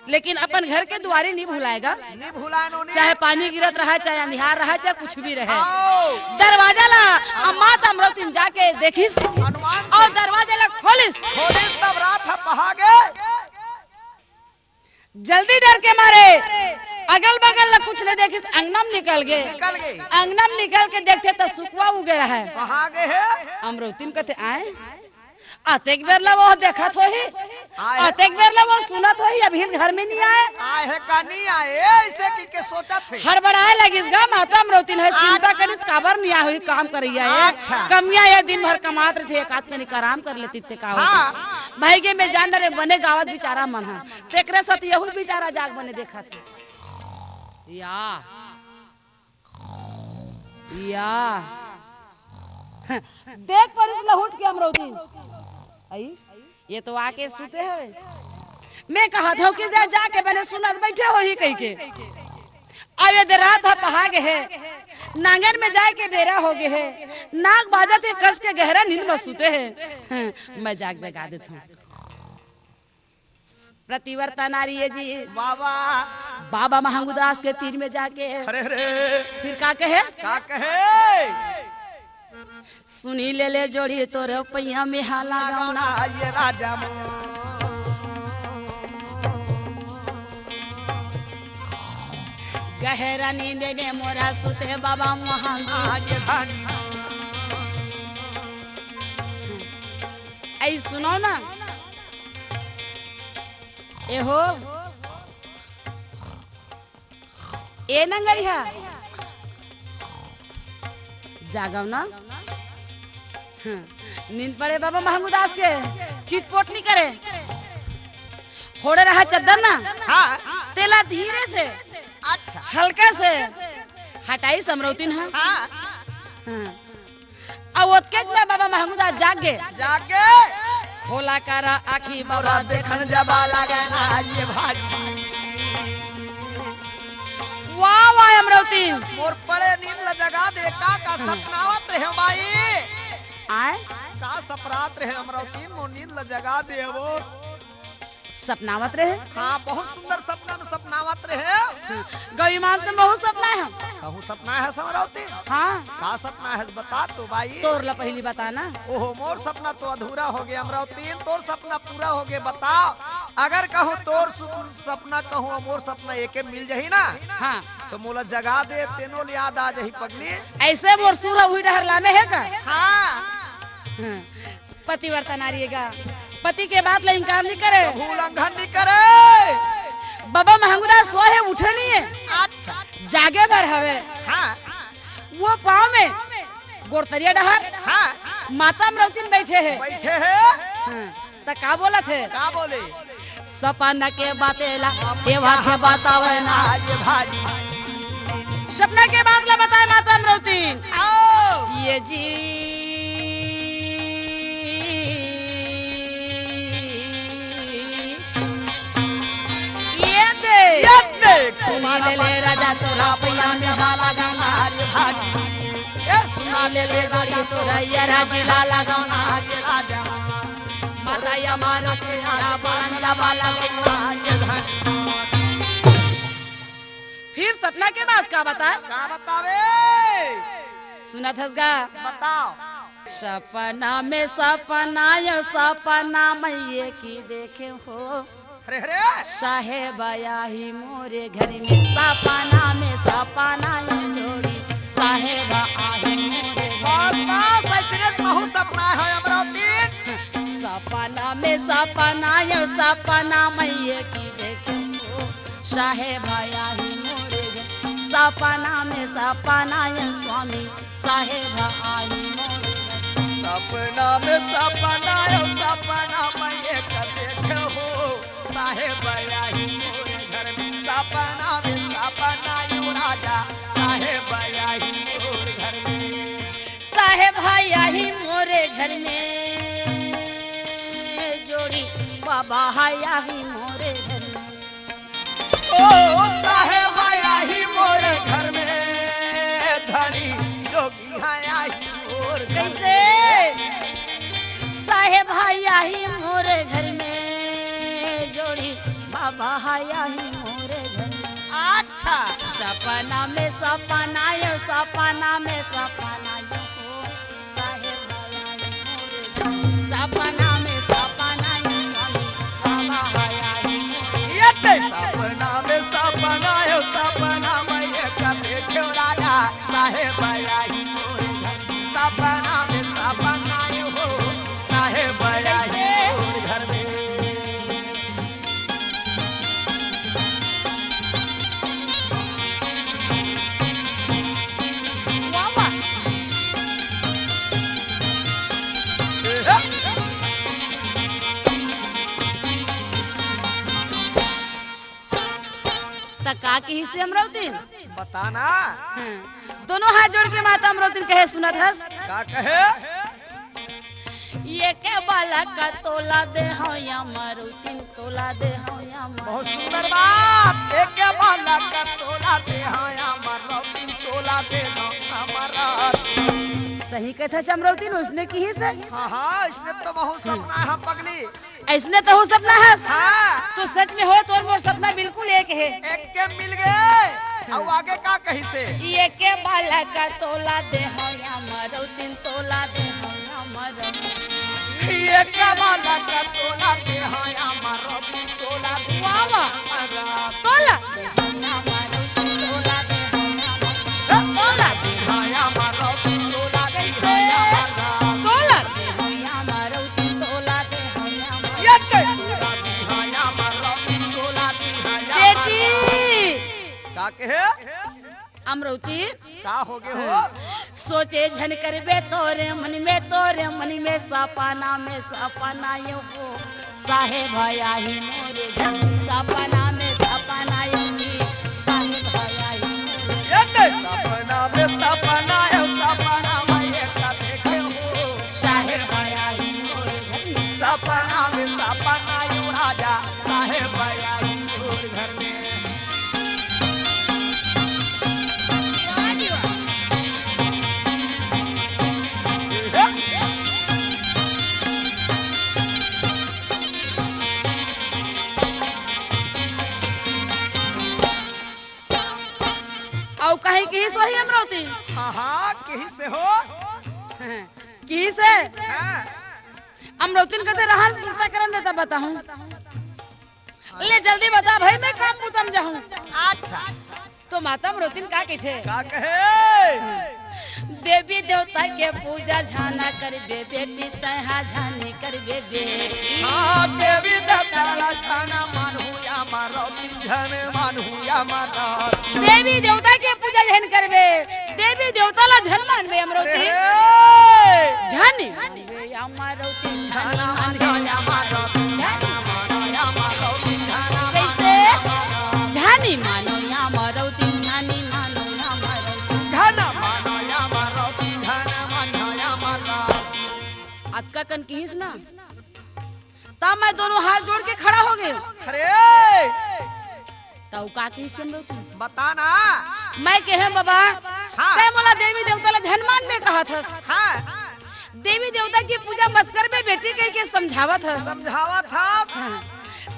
लेकिन अपन घर के दुवारी नहीं भुलाय गा। नहीं भुलाय नो, नहीं। चाहे पानी गिरत रहा, चाहे अंधियार रहा, चाहे कुछ भी रहे। आओ। दरवाजा ला अम्मा त अमरौतिन जाके देखिस। हनुमान से। अउ दरवाजा ला खोलिस। खोलिस तब रात ह पहा गे। जल्दी डर के मारे अगल बगल ला कुछ नहीं देखिस, अंगना म निकल गे। निकल गे। अंगना म निकल के देखथे त सुकवा उगे रहे। कहाँ गे हे? अमरौतिन कथे, "आय, अतेक बेर ला वो देखत होही, आय हे। अतेक बेर ला वो सुनत होही, अभी घर में नहीं आय।" आय हे का नहीं आय, ऐसे की के सोचत हे। हड़बड़ाए लगिस गा, माता अमरौतिन ह चिंता अच्छा। करिस, काबर नहीं आय होही, काम करइया हे। अच्छा। कमिया ये दिन भर कमात रहिथे, एक आध कनिक आराम कर लेतिस ते का होतिस। हाँ। भाई के मैं जान डरे बने गावत बिचारा मन ह। तेकरे साथ यहू बिचारा जाग बने देखत हे। या, या। देख परिस लहुट के अमरौतिन। अई, ये तो आके सुते हवे। मैं कहत हँव कि जा, जाके बने सुनत बइठे होही कहिके। अब ये दे रात ह पहा गे हे, नांगन में जाय के बेरा हो गे हे, नाग बाजत हे, कस के गहरा नींद म सुते हे। मैं जाग जगा देत हँव। पतिव्रता नारी ए जी। बाबा। बाबा महंगू दास के तीर में जाके अरे, अरे। फिर का कहे? का कहे? सुनी ले ले जोड़ी तोर पैया में हाला लगावना। ये राजा मो। गहरा नींद में मोरा सुते बाबा महंगू। आज धनी। ऐ सुनो ना। ए हो, ए नंगरिहा, जागव ना। हाँ, नींद पड़े बाबा महंगू दास के, चिटपोट नहीं करे। होड़े रहा चद्दर ना, हाँ। तेला धीरे से, अच्छा। हल्का से हटाइस अमरौतिन ह। हाँ। हाँ। अउ ओतकेच में बाबा महंगू दास जाग गे। जाग गे। खोला करा आँखी बाबा देखन जबा लगे ना ये भाई। वाह, वाह, अमरौतिन। मोर पड़े नींद ल जगा दे, का, का सपनावत रहे माई? आय? का सपनात रहे अमरौतिन, मोर नींद ल जगा दे वो। सपनावत रहे? हाँ, बहुत सुंदर सपना में सपनावत रहे। हाँ, गौ ईमान से महू सपनाए हँव। कहूँ सपनाए हस अमरौतिन? हाँ। का सपनाए हस बता तो बाई। तोर ला पहिली बता ना। ओहो, मोर सपना तो अधूरा हो गे अमरौतिन, तोर सपना पूरा हो गे। बताओ, अगर कहूँ तोर सु-, सपना कहूँ अउ मोर सपना एके मिल जही ना, हाँ। तो मोला जगा दे, तेनो ल याद आ जही पगली। ऐसे मोर सुर उही डहर लामे हे का? हाँ। हाँ। पतिव्रता नारी ए गा, पति के बात ला इंकार नहीं करे। कभू उल्लंघन नहीं करे। बाबा महंगू दास सोए हे, उठे नहीं हे। अच्छा। जागे भर हवे। हाँ। वो पाँव में गोड़तरिया डहर। हाँ। माता अमरौतिन बइठे हे। बइठे हे। हाँ। त का बोलत हे? का बोले? सपना के बाते ला देवा के बतावे ना। ये भाई। सपना के बात ला बताए माता अमरौतिन। आओ। ये जी। ये दे। ये दे। सुनी ले ले राजा तोरा पैया में हाला गाना रे भाई। ए सुना ले ले राजा तोरा ये राजी हाला गाना रे राजा। माता या मारो के आरा बांधा बाला के आज धन। फिर सपना के बात का बताए? का बतावे? सुनत हस गा? बताओ। सपना में सपना यो सपना में ये की देखे हो। अरे, अरे। साहेब आही मोरे घर में, सपना में सपना ये जोड़ी। साहेब आही मोरे घर में। बस, बस, ऐसने महू सपना हे अमरौतिन। सपना में सपना ये सपना में ये की देखे हो। साहेब आही मोरे घर। सपना में सपना ये स्वामी। साहेब आही मोरे घर। सपना में सपना यो सपना में ये कर देखे हो। साहेब आही मोरे घर में। सपना में सपना यो राजा। साहेब आही मोरे घर में। साहेब आही मोरे घर में। जोड़ी बाबा आही मोरे घर में। ओ साहेब आही मोरे घर में। धनी जोगी आही मोरे घर में। कैसे? साहेब आही मोरे घर बाबा आया ही मोरे घर में। अच्छा। सपना में सपना आयो, सपना में सपना आयो हो, साहेब आया ही मोरे घर में। सपना में सपना आयो स्वामी, बाबा आया ही मोरे घर में। ये ते सपना में सपना आयो, सपना में एक देखो राजा, साहेब आया ही मोरे घर में। सपना में सपना आयो हो, साहेब आया ही मोरे घर में। वाह, वाह। त का किहिस हे अमरौतिन? बता ना। हाँ। दोनों हाथ जोड़ के माता अमरौतिन कहे, सुनत हस? का कहे? एके बालक तोला देहंव या अमरौतिन, तोला देहंव या अमरौतिन। बहुत सुंदर बात। एके बालक तोला देहंव या अमरौतिन, तोला देहंव या अमरौतिन। सही कथस अमरौतिन, ओइसने किहिस हे। हाँ, हाँ, इसने तो बहुत सपना हे पगली। अइसने तहूँ सपना हस? हाँ। तो सच में हो, तोर मोर सपना बिल्कुल एक हे। एके मिल गे। अउ आगे का कहिस हे? एके बालक तोला देहंव या अमरौतिन, तोला देहंव या अमरौतिन। एके बालक तोला देहंव या अमरौतिन, तोला देहंव या अमरौतिन। वाह, वाह। तोला। तोला। तोला। बेटी। का कहे? अमरौतिन। का होगे हो? सोचे झन करबे तोरे मन में, तोरे मन में सपना में सपना आयो हो। साहेब आही मोरे घर, सपना में सपना आयो जी, साहेब आही मोरे घर। ये दे सपना में सपना आयो, सपना में एक देखे हो। साहेब आही मोरे घर, सपना में सपना आयो राजा, साहेब आही मोरे घर में। अउ कहीं किहिस होही अमरौतिन? हाँ, हाँ, किहिस हे हो। किहिस हे? हाँ। अमरौतिन कथे रहन सुरता करन दे त बताहूँ। ले जल्दी बता भाई, मैं काम बुता म जाहूँ। अच्छा। तो माता अमरौतिन का कहिथे? का कहे? देवी देवता के पूजा झन करबे बेटी, तैं हा झन करबे बेटी। हाँ, देवी देवता ला झन मानहूँ या अमरौतिन, झन मानहूँ या अमरौतिन। देवी देवता के पूजा झन करबे, देवी देवता ला झन मानबे अमरौतिन। अरे! झन मानबे अमरौतिन, झन मानबे अमरौतिन, झन मानबे अमरौतिन, झन मानबे। कइसे? झन मानबे अमरौतिन, झन मानबे अमरौतिन। झन मानबे अमरौतिन, झन मानबे अमरौतिन। अतका कन किहिस ना, तब मैं दोनों हाथ जोड़ के खड़ा हो गेंव। अरे! तब का किहिस अमरौतिन? बता ना। मैं कहेंव बबा, हाँ। तैं मोला देवी देवता ला झन मानबे कहत हस। हाँ। देवी देवता के पूजा मत करबे बेटी कहिके समझावत हस। समझावत हस। हाँ।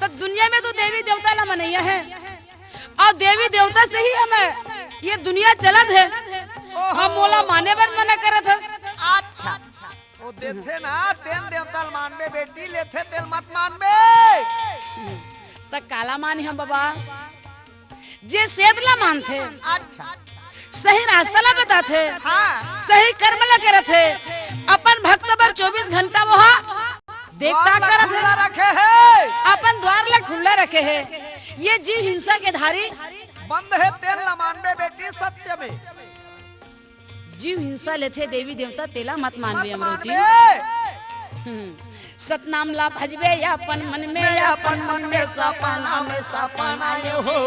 त दुनिया में तो देवी देवता ला मनइया हे। अउ देवी देवता से ही हमर ये दुनिया चलत हे। ओहो। अउ मोला माने बर मना करत हस। अच्छा। ओ देथे ना, तेन देवता ल मानबे बेटी, लेथे तेल मत मानबे। त काला मानही हम बबा? जे सेध ला मानथे, अच्छा। सही रास्ता ला बताथे, हाँ। सही कर्म ला करथे, अपन भक्त बर चौबीस घंटा वो हा देखता द्वार ला करत हे। खुल्ला रखे हे। अपन द्वार ला खुल्ला रखे हे। ये जीव हिंसा के धारी बंद हे, तेन ला मानबे बेटी सत्य में। जीव हिंसा लेथे देवी देवता, तेला मत मानबे मत अमरौतिन। मानबे। हम्म। सतनाम ला भजबे अपन मन में, अपन मन में सपना में सपना आयो हो।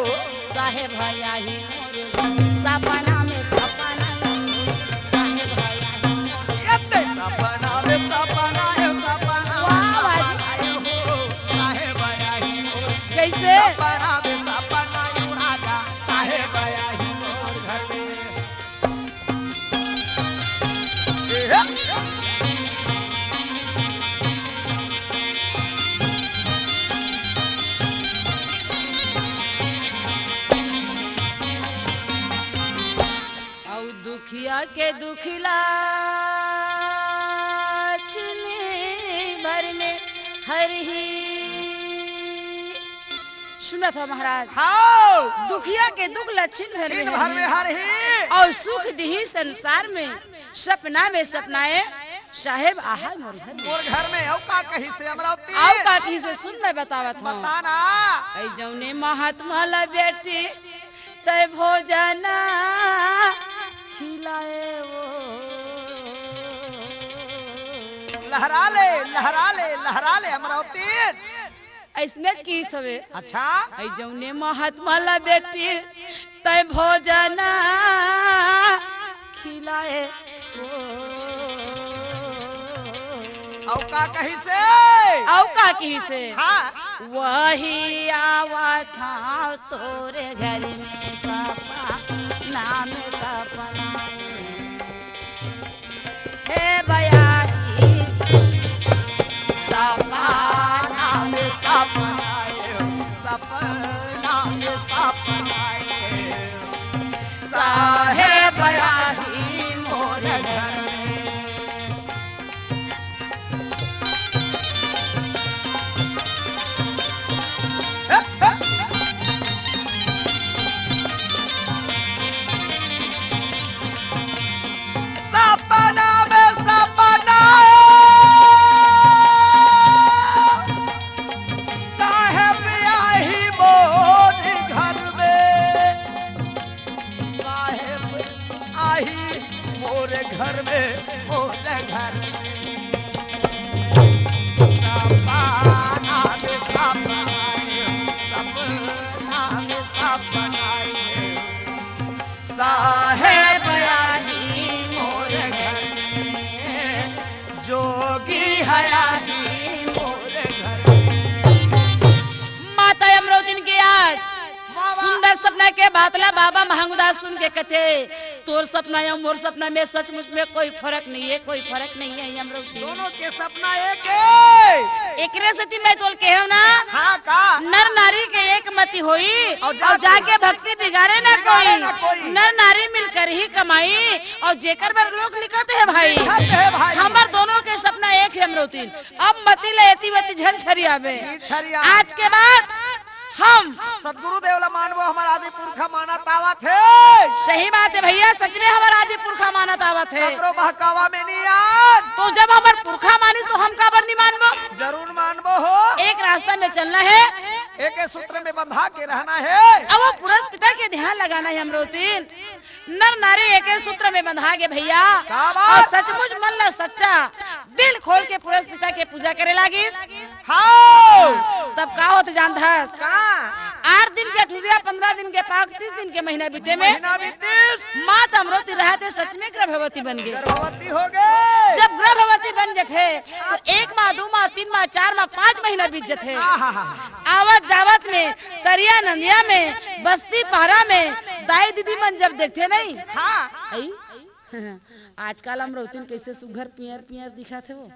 साहेब आही मोरे घर, सपना में सपना आयो हो। साहेब आही मोरे घर। सपना में सपना आयो, सपना में वाह, वाह। सपना आयो हो। साहेब आही मोरे घर। कइसे? सपना में सपना आयो राजा, साहेब आही मोरे घर में। हरही। सुनत हो महाराज? हाव। दुखिया के दुख ल छिन भर में हरही। अउ सुख दिही संसार में। सपना में सपनाए साहेब आहा मोर घर में। मोर घर में अउ का कहिसे अमरावती? अउ का कहिसे सुन मैं बतावत हूँ। बता ना। ऐ जौने महात्मा ला बेटी तै भोजना खिलाए वो। लहरा ले, लहरा ले, लहरा ले अमरावती। अइसनेच किहिस हवे। अच्छा। ऐ जौने महात्मा ला बेटी तै भोजना खिलाए वो। अउ का कहिसे? अउ का कहिसे? हाँ। वही आवत हँव तोरे घर में सपना में सपना। हे बयारी, सपना में सपना आयो, सपना में सपना आयो। साहेब आही मोर घर में। सपना में सपना साहेब आही मोर घर में। साहेब आही मोर घर में, मोर घर में। सपना में सपना, सपना में सपना। साहेब आही मोर घर में, जोगी है आही मोर घर में। माता अमरौतिन के आज वाह, वाह। सुंदर सपना के बात ला बाबा महंगदास सुन के कथे, तोर सपना या मोर सपना में सचमुच में कोई फरक नहीं है, कोई फरक नहीं है अमरौतिन। दोनों के सपना एक है। एकरे सेती मैं तोल कहेव ना, हाँ का? नर नारी के एक मति होई, अउ अउ जाके जाके भक्ति बिगाड़े ना बिगाड़े कोई। ना कोई। नर नारी मिलकर ही कमाई, अउ जेकर बर लोग लिखत हे भाई। लिखत हे भाई। हमर दोनों के सपना एक हे अमरौतिन। अब मति ले एती वती झन छरियाबे। ई छरिया। आज के बाद हम सतगुरु देव ला मानबो, हमर आदि पुरखा मानत आवत हे। सही बात हे भइया, सच में हमर आदि पुरखा मानत आवत हे। ककरो बहकावा में नहीं आन। तो जब हमर पुरखा मानिस तो हम काबर नहीं मानबो? जरूर मानबो हो। एक रास्ता में चलना हे। एके सूत्र में बंधा के रहना हे। अब वो पुरस पिता के ध्यान लगाना हे अमरौतिन। नर नारी एके सूत्र में बंधा गे भइया। का बात? अउ सचमुच मन ला सच्चा दिल खोल के पुरस पिता के पूजा करे लागिस। हाव। तब का होत जानथस? का? आठ दिन के अठुरिया, पंद्रह दिन के पाक, तीस दिन के महीना बीते में महीना बीतिस। माता अमरौती रहत हे सच में गर्भवती बन गे। गर्भवती हो गे। जब गर्भवती बन जथे तो एक माह, दू माह, तीन माह, चार माह, पाँच महीना बीत जथे। आहा हा हा। आवत जावत में तरिया नंदिया में बस्ती पहरा में दाई दीदी मन जब देखथे नहीं, हाँ। आई? आजकल अमरौतिन कैसे सुघर पियर पियर दिखत हे वो।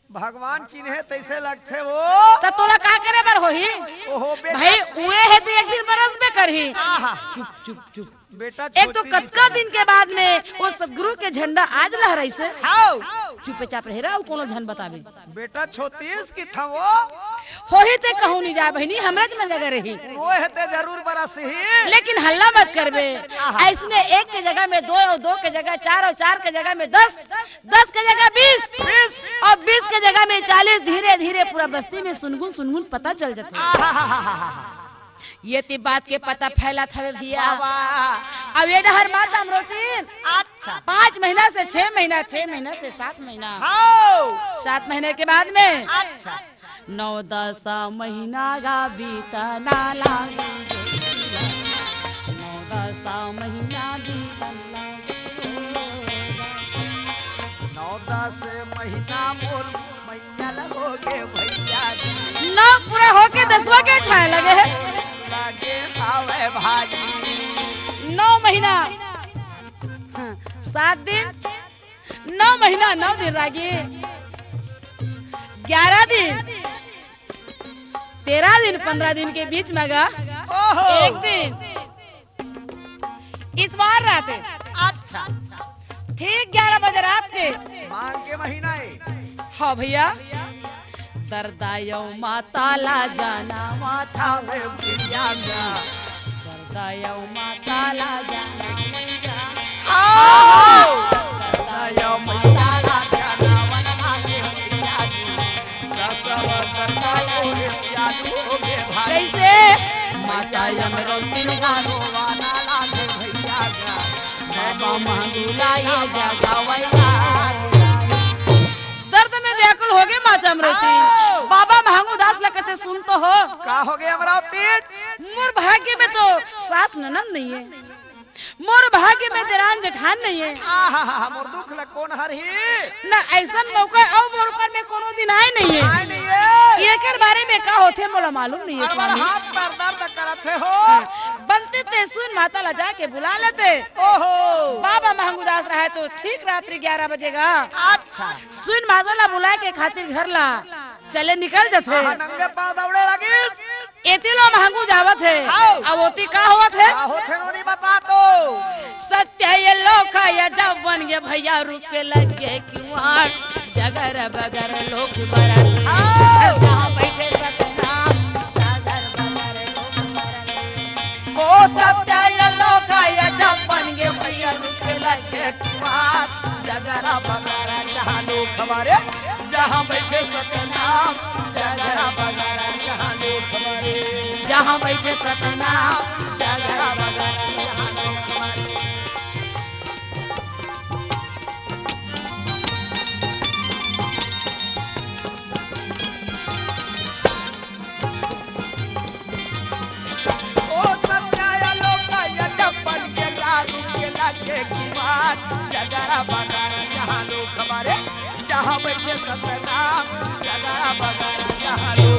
भगवान चिन्हे तैसे लगथे वो। त तोला का करे बर होही? ओहो, बेटा। भाई, उए हे त एक दिन बरसबे करही। आहा। चुप, चुप, चुप। बेटा एक तो छोटी कतका बिचारी। दिन के बाद में वो सतगुरु के झंडा आज लहराइसे। हाव। चुपे चाप रहे रा, अउ कोनो झन बताबे। बेटा छोतीस की था वो। होही ते कहूँ नहीं जाए बहिनी, हमरे ज में जगह रही। वो हे ते जरूर बरसही। लेकिन हल्ला मत करबे। आहा। अइसने एक के जगह में दो अउ दो के जगह चार अउ चार के जगह में दस, दस के जगह बीस। बीस। अउ बीस के जगह में चालीस। धीरे धीरे पूरा बस्ती में सुनगुन सुनगुन पता चल जथे। आहा हा हा हा हा। ये ती बात के पता फैलत हवे भइया। वाह, वाह। अब ये डहर माता अमरौतिन। अच्छा। पाँच महीना से छह महीना, छह महीना से सात महीना। हाव। सात महीने के बाद में। अच्छा। नौ दस महीना गा बीतना लागे। नौ दस महीना बीतना लागे। नौ दस महीना मोर मैया लगोगे भइया जी। नौ पूरा होके दसवाँ के छाए लगे हे। लगे आवे भाई। नौ महीना, हाँ, सात दिन, नौ महीना, नौ दिन रागी, ग्यारह दिन, तेरह दिन, पंद्रह दिन के बीच में गा, ओहो। एक दिन, इतवार रात हे। अच्छा। ठीक ग्यारह बजे रात के। माघ के महीना हे। हाँ भइया। सरदा अउ माता ला जाना माथा में भैया गा। सरदा अउ माता ला जाना माथा। आओ। सरदा अउ माता ला जाना माथा में भैया गा। दसवा सरदा अउ रे प्यालू हो गे भाई। कैसे? माता अमरौती गानो वाला लागे भैया गा। बाबा महंगू ला ये जगावैला। दर्द में व्याकुल हो गे माता अमरौती। आओ। बाबा महंगू दास ला कथे, सुन तो हो। का हो गे अमरौती? मोर भाग्य में तो सास ननद नहीं है, मोर भाग्य में देरान जेठान नहीं है। आहा, मोर दुख ला कोन हरही? ना ऐसन मौका अउ मोर ऊपर में कोनो दिन आए नहीं है। आए नहीं है। एकर बारे में का होथे मोला मालूम नहीं है अरे, स्वामी। हाथ पैर दर्द करत हे हो। हाँ, बनते ते सुन माता ला जाके बुला लेते। ओहो। बाबा महंगू दास रहे तो ठीक रात्रि ग्यारह बजे गा। अच्छा। सुन माता ला बुलाए के खातिर घर ला चले निकल जथे। आहा, नंगे पाँव दौड़े लगिस। एती लो महंगू जावत हे। आओ। अब ओती का होवत हे? का होथे नोनी बता तो। सत्य ये लोक ये जब बन गे भैया रुके लगे किवाड़। जगर बगर लोग बरत। आओ। जहाँ बैठे सतनाम, जगर बगर लोग बरत। ओ सत्य ये लोक ये जब बन गे भैया रुके लगे किवाड़। जगर बगर जहाँ लोग बरे, जहाँ बैठे सतनाम, जगरा बगरा जहाँ लोग बरे। जहाँ बैठे सतनाम, जगरा बगरा जहाँ लोग बरे। ओ सत्या लोका या डब्बन के दारू के लागे की बात, जगरा बगरा जहाँ लोग बरे, जहाँ बैठे सतनाम, जगरा बगरा जहाँ लोग